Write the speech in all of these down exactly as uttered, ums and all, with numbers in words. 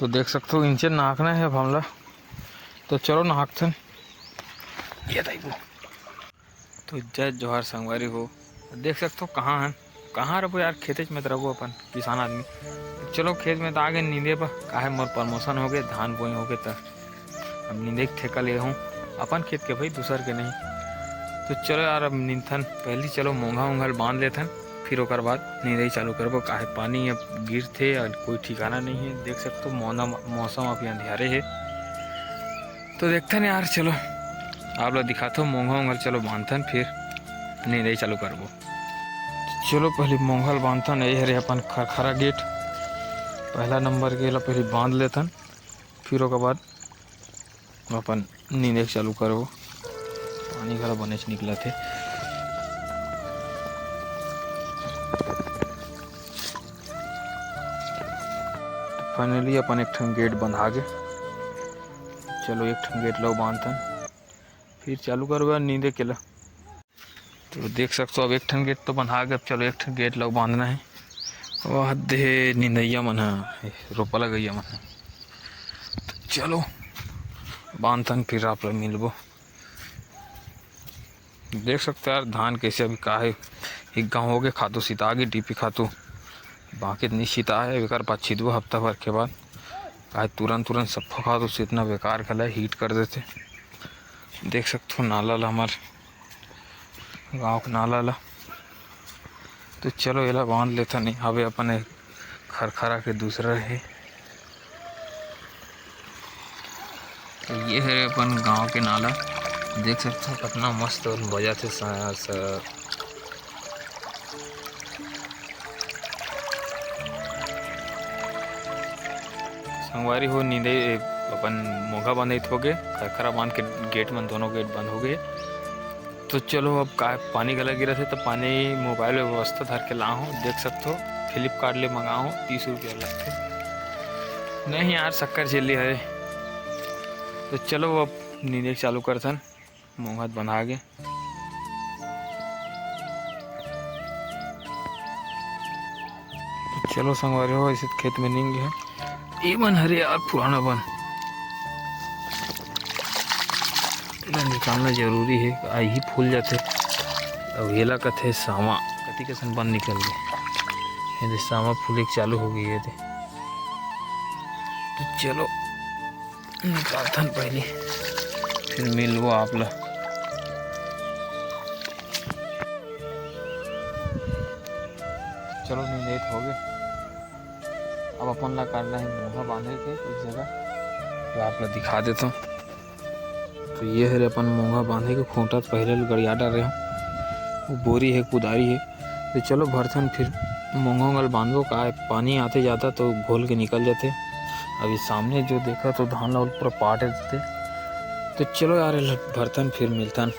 तो देख सकथो, इंचे नहाकना हे अब हमला। तो चलो नहाकथन। ये दाई वो। तो जय जोहार संगवारी हो। देख सकथो कहाँ हन, कहाँ रहो यार, खेतेच में तो रहो अपन किसान आदमी। चलो खेत में तो आगे नींदे बा, काहे मोर promotion हो गए, धान बोई हो गए, त अब नींदे के ठेका ले हूँ अपन खेत के भाई, दूसर के नहीं। तो चलो यार, अब नींदथन, पहली चलो मोंघा ओंघा ल बांध लेथन, फिर ओकर बाद नींदई चालू करबो। काहे पानी अब गिरथे और कोई ठिकाना नहीं है। देख सकथो मौसम, मौसम अभी अंधियारे है। तो देखथन यार, चलो आप ला दिखाथो मोंघा ओंघा ल चलो बांधथन, फिर नींदई चालू करबो। चलो पहले मोंघा ल बांधथन। ये हरे अपन खरखरा गेट, पहला नंबर के ला पहले बांध लेथन, फिर ओकर बाद अपन नींदे के चालू करबो। पानी घला बनेच निकलत हे। Finally अपन एक ठन गेट बंधा गे। चलो एक ठन गेट लो बांधथन, फिर चालू करबो यार नींदे के ला। तो देख सकथो अब एक ठन गेट तो बंधा गे। अब चलो एक ठन गेट लो बांधना है। वाह दे निंदैया मन ह, रोपा लगैया मन ह। तो चलो बांधथन, फिर आप लोग मिलबो। देख सकथो यार धान कैसे अभी का है, एक गाँव हो गए खातू सिता गे, डीपी खातू बाकी नहीं सिता है, एकर बाद छिदबो हफ्ता भर के बाद। आज तुरंत तुरंत सफा खातू से इतना बेकार घला हीट कर देथे। देख सकथो नाला ला, हमार गाँव के नाला ला। तो चलो एला बांध लेथन। नहीं हवे अपन एक खरखरा के दूसरा है। तो ये है अपन गांव के नाला, देख सकथो कितना मस्त बजत हे स-, स-, संगवारी हो नींदे अपन मोंघा बंधई होगे, खरखरा बांध के गेट मन दोनों गेट बंद हो गए। तो चलो अब का पानी घला गिरत हे तो पानी मोबाइल में व्यवस्था धर के ला हो, देख सकथो Flipkart ले मंगा हो, तीस रुपया लगथे। नहीं यार शक्कर झिल्ली हरे। तो चलो अब नींदे चालू करथन, मोंघा बंधा गे। तो चलो संगवारी हो, ऐसे खेत में नींद गे हे। ये बन हरे यार पुराना बन, एला निकालना जरूरी है, आही फूल जाथे। अब एला कथे सामा, कति कसन बन निकल गे। ये दे सामा फूले के चालू हो गई है दे। तो चलो निकालथन पहली, फिर मिलबो आप ला। चलो नहीं लेट हो गए। अब अपन ला करना है मोंघा बांधे के कुछ जगह, तो आप ला दिखा देता हूँ। तो ये हरे अपन मोंघा बांधे के खूंटा, तो पहले ले गड़िया डारे हूँ। वो बोरी है, कुदारी है। तो चलो भरथन फिर मोंघा ओंघा ल बांधबो, का पानी आते जाता तो घोल के निकल जाते। अभी सामने जो देखा तो धान ला पूरा पाट देते। तो चलो यार भरथन फिर मिलथन।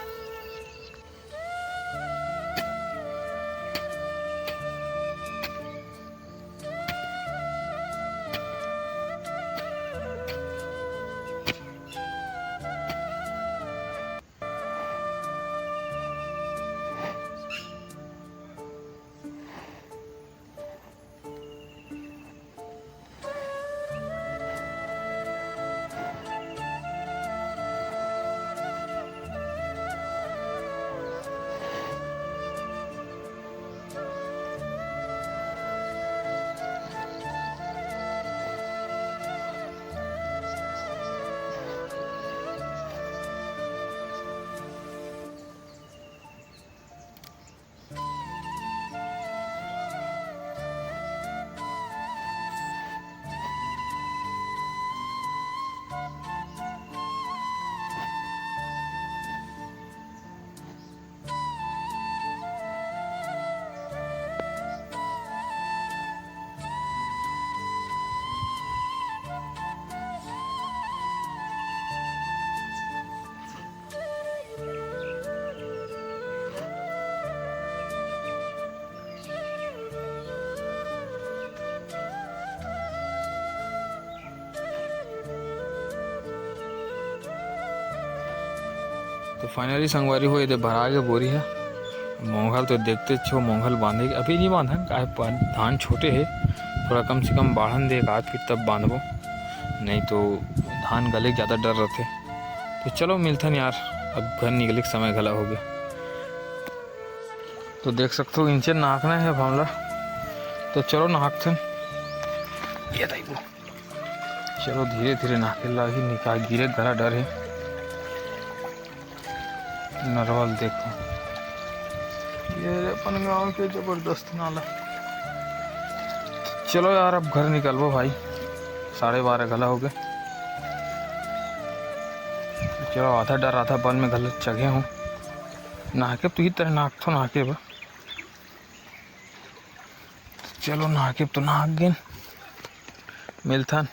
तो finally संगवारी हो, ये दे भरा के बोरी है। मोंघा ल तो देखते छो, मोंघा ल बांधे के अभी नहीं बांधन, काहे पा-, धान छोटे है, थोड़ा कम से कम बाढ़न दे एक आध फीट तब बांधबो। नहीं तो धान गले के ज़्यादा डर रहथे। तो चलो मिलथन यार, अब घर निकले के समय घला हो गया। तो देख सकते हो, इंचे नहाना है अब हमला। तो चलो नहाथन। ये दाई वो। चलो धीरे धीरे नहाके लाही, निकाल गिरे घला डर है। नरवा ल देखो, ये रे अपन गांव के जबरदस्त नाला। चलो यार, अब घर निकलबो भाई, साढ़े बारह घला हो गए। चलो, आधा डर आधा बल में घला चघे हूँ। नहाके तो ही तरह नहाथो, नहाके बा। चलो नहाके तो नहा गेन, मिलथन।